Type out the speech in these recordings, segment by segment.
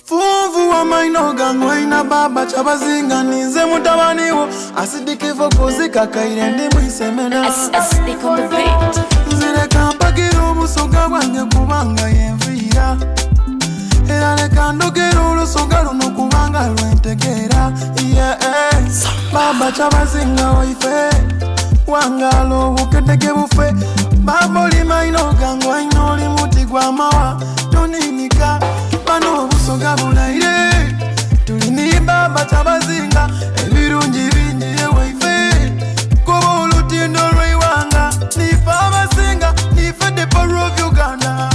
Funvu wamaino gange olina baba kyabazinga ninze mutabani wo asidikivu kuzikakaire ndi mwisemena Acidic on the beat. nzireka mpagira obusoga bwange kubanga yenviira era leka ndogera olusoga luno kubanga lwentegeera yeah, eh. baba kyabazinga waife wangala obukedege bufe baba oli maino gange olina oli muti gwamawa toninika bano obusoga bulaire tulini baba kyabazinga ebirungi bingi ewaife kuba olutindo lweiwanga nife abasinga nife the power of uganda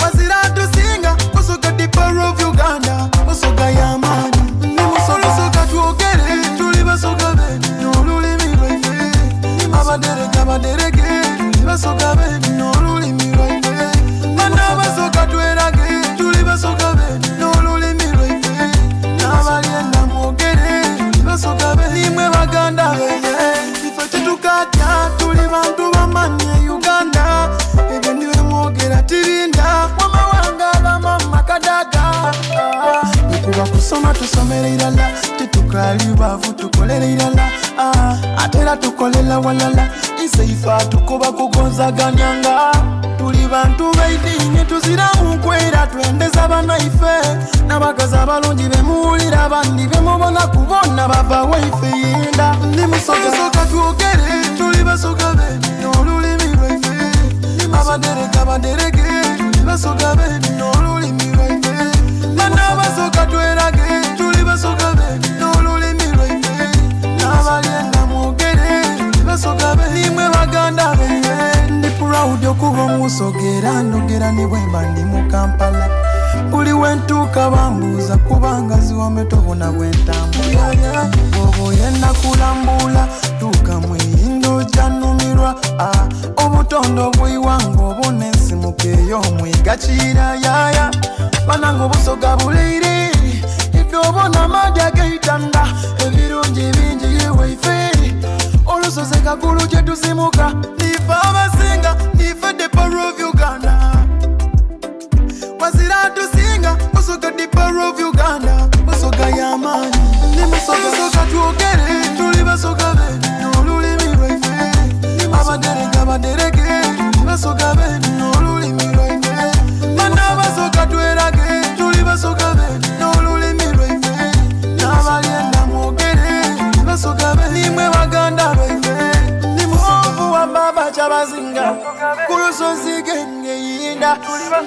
wazira tusinga busoga the power of uganda busoga yamaani ni musoga twogere tuli basoga bene n'olulimi lwaife abadereka badereke tuli basoga bene n'olulimi lwaife bana basoga twerage tuli basoga bene n'olulimi lwaife n'abalyenda mwogere tuli basoga bene nimwe baganda bene ife tetukatya tuli bantu bamanyi e uganda ebyo niwe mwogera tirinda wamawanga bamama kadaga ekuba kusoma tusomere irala tetukali bavu tukolere irala Ah, ate era tukolela walala iseife tukuba kugonzaganyanga tuli bantu baidiini tuziramu nkwera twendeza banaife n'abakazi abalungi bemuwulira abandi bemubona kubona bava waife yinda ndi musoga twogere tuli basoga bene n'olulimi lwaife abadereka badereke tuli basoga bene n'olulimi lwaife bana basoga twerage tuli basoga bene n'olulimi lwaife n'abalyenda mwogere tuli basoga bene nimwe baganda bene ndi proud okuba omusoga era ndogera ne bwemba ndi mu kampala buli wentuuka bambuuza kubanga ziwame tobona bwentambula bwoba oyenda kulambula tuuka mweyindo gyanumirwa ah, obutondo bweiwanga obuna ensimuka ey'omwiga kiira yaya bananga obusoga buleire idde obona amaadi ageitanda ebirungi bingi yewaife olusozi kagulu gye tuzimuka nife abasinga nife the power of uganda wazira tusinga busoga the power of uganda busoga yamaanyi ndi musoga soga twogere tuli basoga bene n'olulimi lwaife abadereka badereke tuli basoga bene n'olulimi lwaife bana basoga twerage tuli basoga bene n'olulimi lwaife n'abalyenda mwogere tuli basoga bene nimwe baganda baife ndi musovu wa baba kyabazinga ku lusozi genge yinda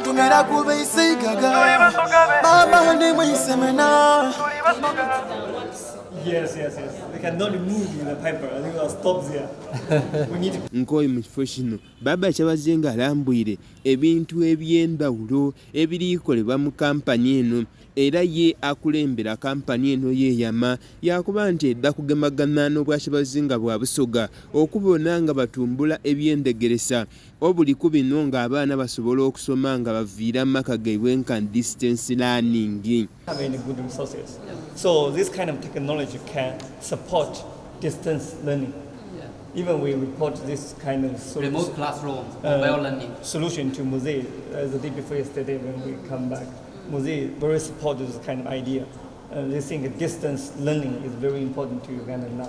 ntumira kubeisigaga baba ndi mwisemena Yes. They cannot move in the paper. I think we'll stop there. We need to Nkoyi mu kifo kino Baba Kyabazinga alambwire ebintu eby'endhawulo ebiri kolebwa mu kampani eno era ye akulembera kampani eno yeeyama yaakoba nti edha kugemagana n'Obwakyabazinga bwa Busoga okubona nga batumbula eby'endhegeresa obuli ku bino ng'abaana basobola okusoma nga baviira mu maka gaibwe nkani distance learning. Have any good resources. So this kind of technology can support distance learning. Even we report this kind of Remote classroom, mobile learning. solution to Mosaic the day before yesterday when we come back. Mosaic very support this kind of idea. They think distance learning is very important to Uganda now.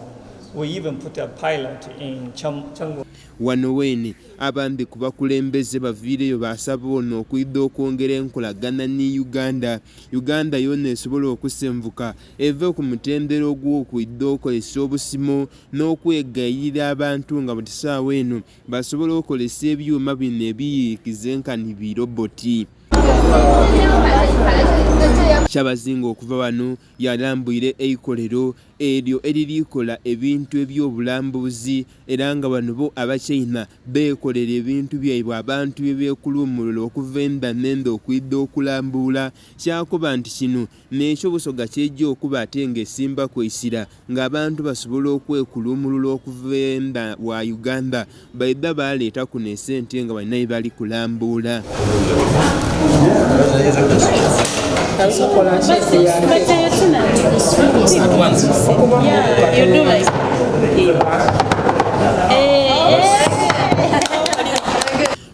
We even put a pilot in Chango. Wano weene abandi ku bakulembeze baviireyo baasaba ono okwidha okwongera enkolagana ni Uganda, Uganda yoona esobole okusenvuka eve ku mutendera ogw'okwidha okozesa obusimo n'okwegayirira abantu nga buti saawa eno basobola okozesa ebyuma bino ebiyiikiza enkani bi roboti. Kyabazinga okuva wano yalambwire eikolero eryo eriri kola ebintu eby'obulambuzi era nga bano bo Abachina beekolera ebintu byaibwe abantu bye beekuluumulula okuva enda n'enda okwidha okulambuula. Kyakoba nti kino n'ekyo Busoga ky'eja okuba ate nga esimbaku eisira ng'abantu basobola okwekuluumulula okuva enda wa Uganda baidha baaleeta kuno esente nga balina bye bali kulambuula. Yeah, you do like.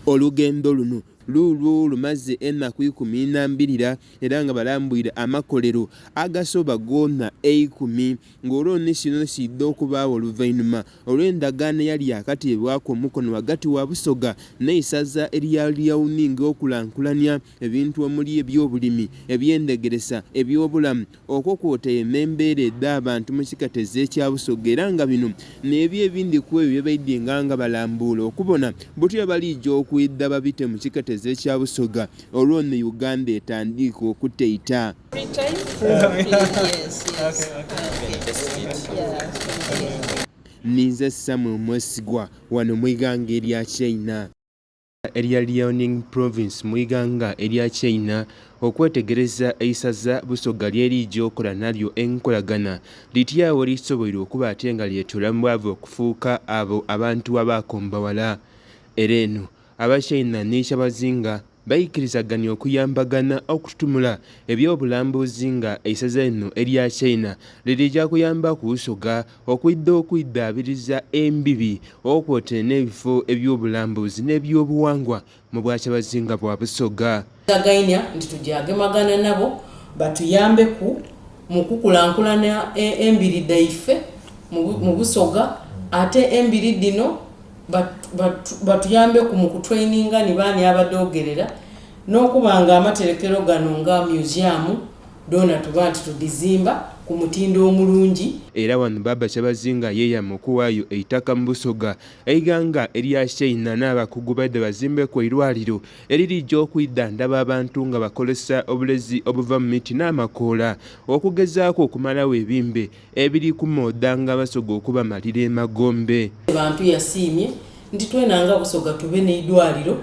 Olugendo luno. Luulwo lumaze enaku 14 era nga balambwire amakolero agasoba goona eikumi ng'olwo ni kino kiidha okubaagho oluvainhuma olw'endagaano eyali yakateebwaku omukono ghagati wa Busoga n'eisaza erya Liaoning okulankulania ebintu omuli eby'obulimi, eby'endhegeresa, eby'obulamu okwo kwotaire n'embeera edh'abantu mu kiketezo ekya Busoga era nga bino n'ebyo ebindi ku ebyo byebaidhinga nga balambuula okubona buti bwebaliija okwidha babite mu kiketezo ekya Busoga olwo ni Uganda etandiike okuteita. Ninze Samuel Mwesigwa wano mu ighanga erya China. Erya Liaoning Province mu ighanga erya China okwetegereza eisaza Busoga lyeriija okola nalyo enkolagana litya werisoboire okuba ate nga lyetoola mu bwavu okufuuka abo abantu abaakombawala. Era eno Abachina ni Kyabazinga baikirizagania okuyambagana okututumula eby'obulambuzi nga eisaza lino erya China lirija kuyambaku Busoga okwidha okwidhaabiriza embibi okwotaire n'ebifo eby'obulambuzi n'ebyobuwangwa mu Bwakyabazinga bwa Busoga. Twagainia nti tujagemagana nabo batuyambeku mu kukulankulana embiri dhaife mu Busoga ate embiri dhino batuyambeku mu kutraininga ni baani abadhogerera n'okuba nga amaterekero gano nga museum dhoona tuba nti tudhizimba ku mutindo omulungi. Era wano Bbaaba Kyabazinga yeeyama okuwaayo eitaka mu Busoga, eighanga erya China n'abakugu baidhe bazimbeku eirwaliro eririija okwidhandhaba abantu nga bakozesa obulezi obuva mu miti n'amakoola okugezaaku okumalagho ebimbe ebiri kumoodhanga Abasoga okubamalira e magombe. Bantu yasiimye nti twena nga Busoga tube n'eidwaliro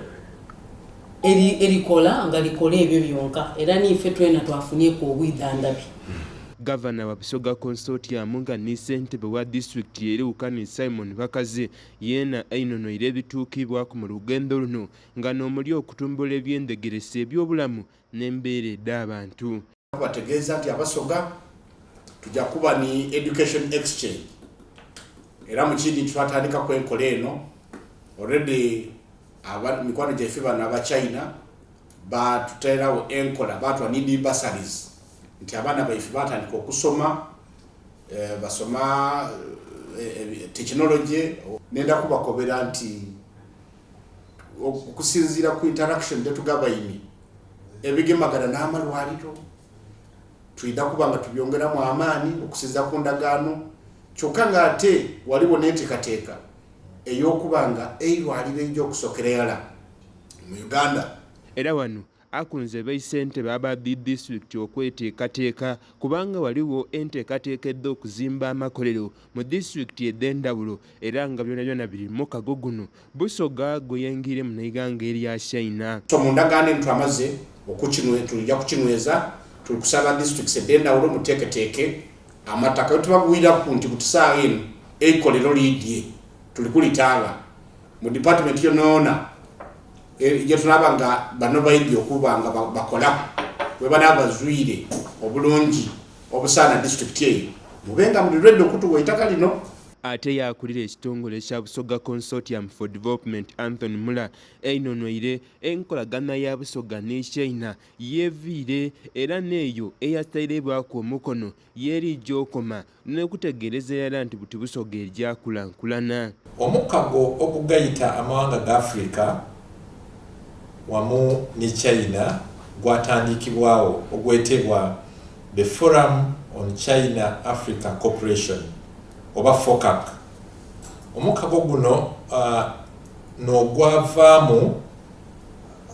erikola nga likola ebyo byonka era niife twena twafunieku obwidhandhabi. Gavana wa Busoga Consortium nga ni ssentebe wa disitulikiti ere Ukani Simon Bakazi yeena ainhonhoire ebituukiibwaku mu lugendo luno nga n'omuli okutumbula eby'endhegeresa, eby'obulamu n'embeera edh'abantu. Bategeeza nti Abasoga tuja kuba ni Education Exchange era mu kindi nti twatandikaku enkola eno already mikwano gyaife bano aba China batuteerawo enkola baatuwa ni dhi bursaries nti abaana baife batandika okusoma basoma tekinologye. Nenda kubakobera nti okusinziira ku interaction dhetugabaine ebigemagana n'amalwaliro twidha kuba nga tubyongeramu amaani okusinziira ku ndagaano kyokka nga ate waliwo n'enteekateeka ey'okuba nga eirwaliro eija okusokera irala mu Uganda. Era wano akunze baisentebe aba dhi disitulikiti okweteekateeka kubanga ghaligho enteekateeka edh'okuzimba amakolero mu disitulikiti edh'endhawulo era nga byonabyona biri mu mukago guno Busoga gweyengiiremu n'eighanga erya China. So mu ndagaano eno twamaze okukinwe tulija kukinweza, tuli kusaba districts edh'endhawulo muteeketeeke amataka wetubagwiraku nti buti saagha eno eikolero liidye tuli kulitaagha mu department yonayoona gyetunaaba nga bano baidye okuba nga bakolaku bwebanaba bazwire obulungi obusaana disitulikiti eyo mube nga muli ready okutuwa eitaka lino. Ate ye akulira ekitongole ekya Busoga Consortium for Development Anthony Mula einhonhoire enkolagana ya Busoga ni China yeviire era n'eyo eyatairebwaku omukono y'eriija okoma n'okutegeereza irala nti buti Busoga eja kulankulana. Omukago ogugaita amawanga ga Africa wamu ni China gwatandiikibwawo ogwetebwa The Forum on China Africa Cooperation oba FOCAC. Omukago guno n'ogwavaamu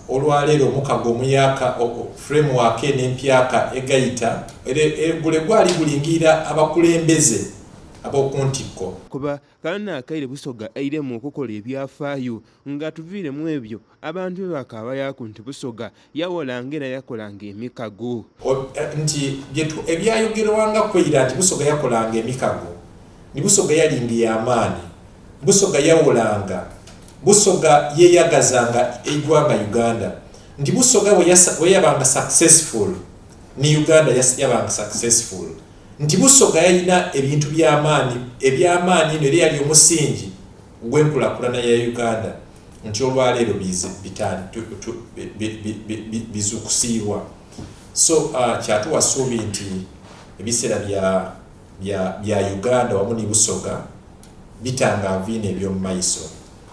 olwaleero omukago omuyaka framework eno empyaka egaita gule gwali gulingiira abakulembeze ab'okuntikko. Kuba kano n'akaire Busoga airemu okukola ebyafaayo nga tuviire mu ebyo abantu bye bakaabayaaku nti Busoga yawolanga era yakolanga emikago. Nti ebyayogerwangaku eira nti Busoga yakolanga emikago ni Busoga yalinga ya maani, Busoga yawolanga, Busoga yeyagazanga eigwanga Uganda. Nti Busoga bweyabanga successful ni Uganda yabanga successful. Nti Busoga yalina ebintu byamaani ebyamaani eno era yali omusingi ogwenkulakulana ya Uganda. Nti olwaleero bizukusiibwa. So kyatuwa suubi nti ebiseera bya bya bya Uganda wamu ni Busoga bitangaavu inho eby'omu maiso.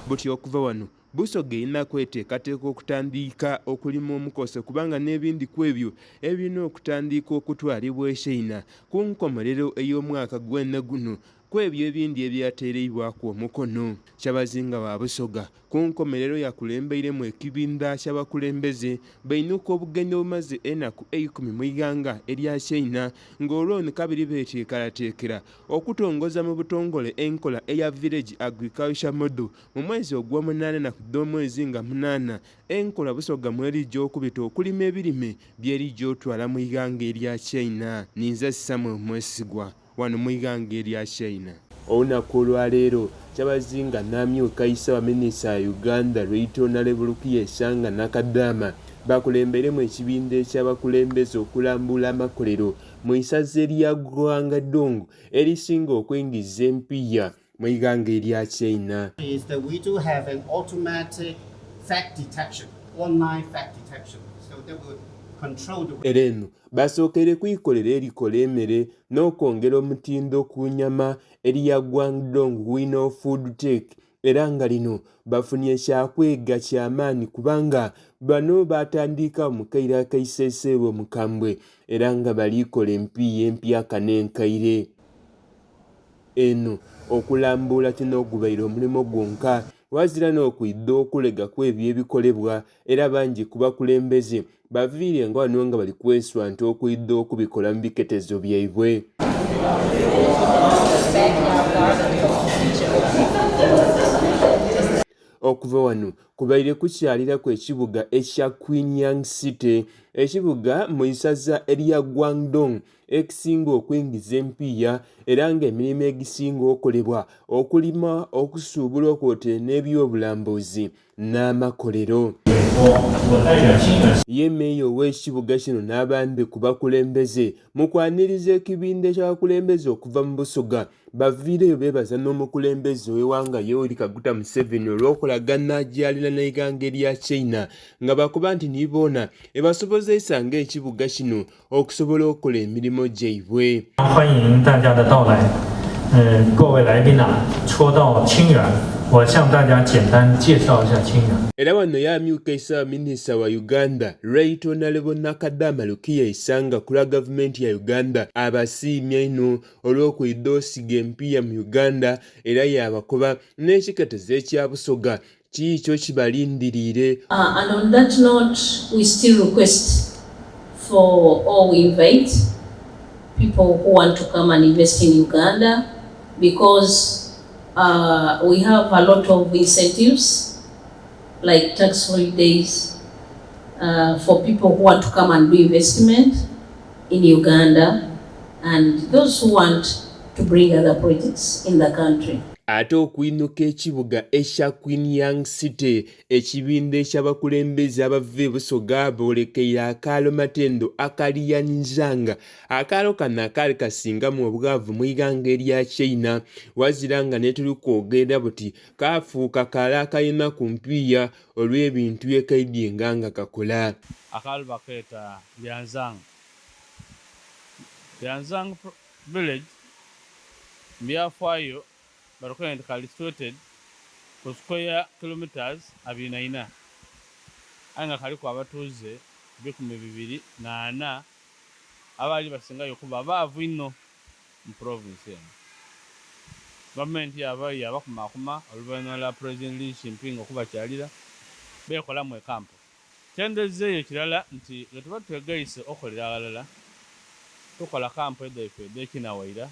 Buti okuva wano, Busoga erina kweteekateeka okutandiika okulima omukose kubanga n'ebindi kwebyo ebirina okutandiika okutwalibwa e China ku nkomerero ey'omwaka gwene guno Kwebyo ebindi ebyateereibwaku omukono, Kyabazinga wa Busoga ku nkomerero yakulembeiremu ekibindha ky'abakulembeze bainuka obugenyi obumaze enaku eikumi mu ighanga erya China nga olwo ni kabiri beteekerateekera okutongoza mu butongole enkola eya Village Agriculture Model mu mwezi ogw'omunaana enaku dh'omwezi nga munaana enkola Busoga mwerija okubita okulima ebirime byerija otwala mu ighanga erya China. Ninze Samuel Mwesigwa. wano mu ighanga erya China. Olunaku olwaleero, Kyabazinga n'amyuka Ssabaminisita wa Uganda Right Honourable Rukia Isanga Nakadama bakulembeiremu ekibinja eky'abakulembeze okulambula amakolero mu isaza erya Guangdong erisinga okwingiza empiiya mu ighanga erya China. Is that we do have an automatic fact detection, online fact detection, so that will control the Era eno Basookere ku ikolero erikola emere n'okwongera omutindo ku nyama erya Guangdong Wino Food Tech era nga lino bafunye kyakwega kya maani kubanga bano baatandiikagho mu kaire akaiseeseebwa omukambwe era nga bali kola empiiya empyaka n'enkaire. Eno okulambuula ti n'ogubaire omulimo gwonka wazira n'okwidha okulega kw'ebyo ebikolebwa era bangi ku bakulembeze baviire nga wano nga bali kweswanta okwidha okubikola mu biketezo byaibwe. Okuva wano kubaire kukyaliraku ekibuga ekya Qinyang City, ekibuga mu isaza erya Guangdong ekisinga okwingiza empiiya era nga emirimo egisinga okolebwa okulima, okusuubula okwotaire n'ebyobulambuzi n'amakolero. Ye Meeya ow'ekibuga kino n'abandi ku bakulembeze mu kwaniriza ekibinja ky'abakulembeze okuva mu Busoga baviireyo beebaza n'omukulembeze ow'eighanga Yoweri Kaguta Museveni olw'okolagana gy'alina n'eighanga erya China nga bakoba nti ni boona ebasobozeisa ng'ekibuga kino okusobola okukola emirimo gyaibwe. 欢迎大家的到来。嗯，各位来宾啊，说到清远，我向大家简单介绍一下清远。 Era wano ye amyuka Ssaabaminisita wa Uganda, Right Honourable Nakadama Rukia Isanga ku lwa gavumenti ya Uganda abasiimye inho olw'okwidha osiga empiiya mu Uganda era yaabakoba n'ekiketezo ekya Busoga kiikyo kibalindiriire. And on that note, we still request for or we invite people who want to come and invest in Uganda because we have a lot of incentives like tax holidays for people who want to come and do investment in Uganda and those who want to bring other projects in the country. Ate okwinuka ekibuga ekya Qinyang City, ekibindho eky'abakulembeze abava e Busoga boolekeire akaalo Matendo aka Lianzhang. Akaalo kano akaali kasingamu obwavu mu ighanga erya China wazira nga n'etuli kwogerera buti kaafuuka kaalo akalina ku mpiiya olw'ebintu bye kaidhye nga kakola. Akaalo bakeeta Lianzhang. Lianzhang Village mu byafaayo balukoye nti kali situated ku square kilometres abiri na ina aye nga kaliku abatuuze 204 abaali basingayo okuba abaavu einho mu province eno. Gavumenti yavayo yabakumakuma oluvainhuma lwa President Xi Jinping okubakyalira beekolamu ekampo. Kyendezeeyo kirala nti bwetuba twegaise okolera aghalala, tukola kampo edhaife edh'ekinawaira,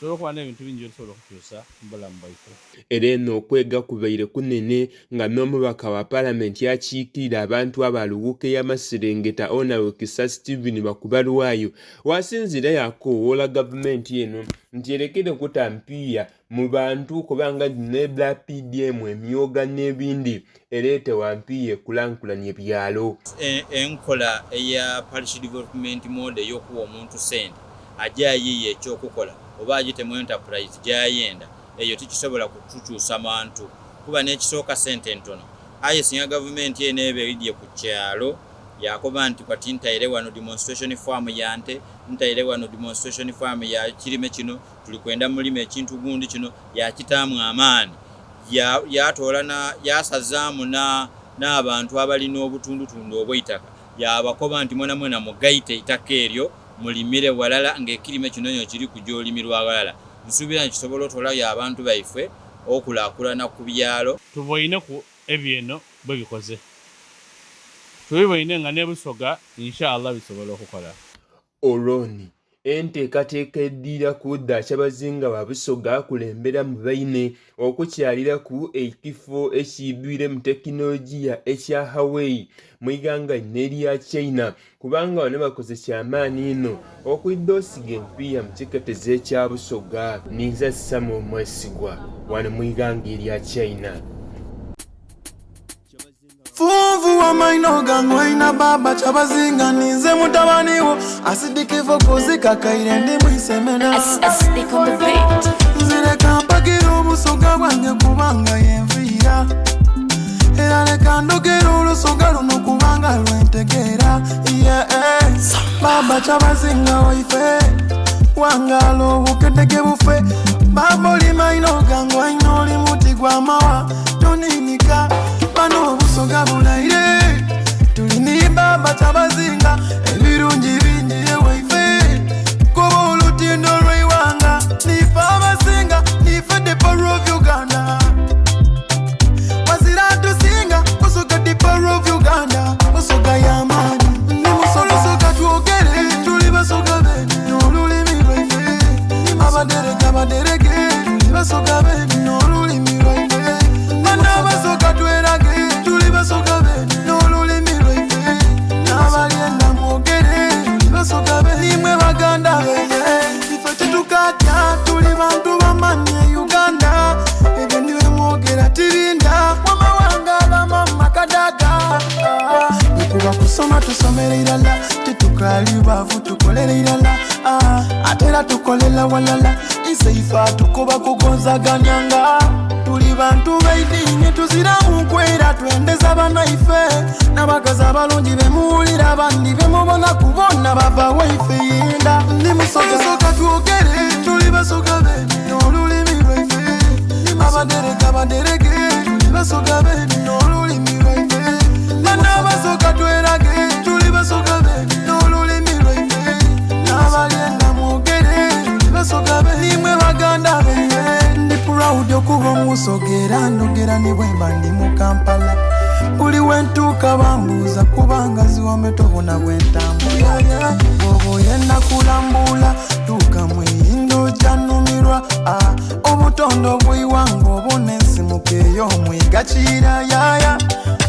tusobola okuba n'ebintu bingi byetusobola okukyusa mu bulamu bwaife. Era eno okwega kubaire kunene nga n'omubaka wa palamenti akiikirira abantu aba Luwuka ey'amaserengeta Honourable Kisa Steven Bakubalwayo wasinziira yakoowoola gavumenti eno nti erekere okuta mpiiya mu bantu kuba nga dhino edha PDM emyoga n'ebindi ereete wampiiya ekulankulania ebyalo. Enkola eya Parish Development Model ey'okuwa omuntu sente aje ayiiye eky'okukola oba agite mu enterprise gy'ayenda, eyo tikisobola kutukyusa bantu. Kuba n'ekisooka sente ntono. Aye singa gavumenti eno eba eidye ku kyalo yakoba nti kati ntaire wano demonstration farm ya nte, ntaire wano demonstration farm ya kirime kino, tuli kwenda mulime ekintu gundi kino, yakitaamu amaani yatoola na yasazaamu n'abantu abalina obutundutundu obw'eitaka yaabakoba nti mwenamwena mugaite eitaka eryo mulimire ghalala ng'ekirime kino kiri kuja olimirwa ghalala. Nsuubira nti kisobola otoolayo abantu baifwe okulakulana ku byalo. Tuboineku eby'eno bwebikoze. Tubiboine nga n'e Busoga Insha Allah bisobola okukola. Olwo ni enteekateeka edhiiraku dha Kyabazinga wa Busoga akulemberamu baine okukyaliraku ekifo ekiidhwiremu tekinologiya ekya Huawei mu ighanga lino erya China kubanga bano bakoze kyamaani inho okwidha osiga empiiya mu kiketezo ekya Busoga. Ninze Samuel Mwesigwa wano mu ighanga erya China. Funvu wamaino gange olina baba Kyabazinga ninze mutabani wo asidikivo kuzikakaire ndi mwisemena nzireka mpagira obusoga bwange kubanga yenviira era leka ndogera olusoga luno kubanga lwentegeera yeah, eh. Baba Kyabazinga waife wangala obukedege bufe baba oli maino gange olina oli muti gwamawa toninika bano obusoga bulaire tuli ni baba Kyabazinga ebirungi bingi ewaife kuba olutindo lweiwanga nife abasinga nife the power of Uganda wazira tusinga Busoga the power of Uganda Busoga y'amaani ni musoga twogere tuli basoga bene n'olulimi lwaife abaderege abaderege tuli basoga bene n'olulimi lwaife bana basoga twerage tuli basoga bene n'olulimi lwaife n'abalyenda mwogere tuli basoga bene nimwe baganda bene ife tetukatya tuli bantu b'amaanyi e Uganda ebyo niwe mwogera tirinda wamawanga bamama kadaga ekuba kusoma tusomere irala tetukali bavu tukolere irala ate era tukolela walala iseifa tukuba kugonzaganyanga tuli bantu b'eidiini tuziramu nkwera twendeza banaife n'abakazi abalungi bemuwulira abandi bemubona kubona bava waife yinda ndi musoga twogere tuli basoga bene n'olulimi lwaife abaderege abaderege tuli basoga bene n'olulimi lwaife bana basoga twerage tuli basoga bene n'olulimi lwaife n'abalyenda mwogere tuli basoga bene nimwe baganda bene ndi proud okuba omusoga era ndogera ne bwemba ndi mu Kampala buli wentuuka bambuuza kubanga ziwame tobona bwentambula bwoba oyenda kulambula tuuka mweyindo gyanumirwa obutondo bweiwanga obuna ensimuka ey'omwiga kirayaya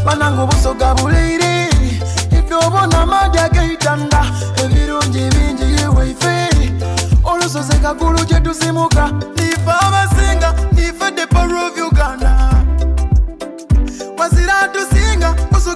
bananga obusoga buleire iffe obona amaadi ageitanda ebirungi bingi yewaife olusozi kagulu gye tusimuka nife abasinga nife the power of Uganda wazira tusinga.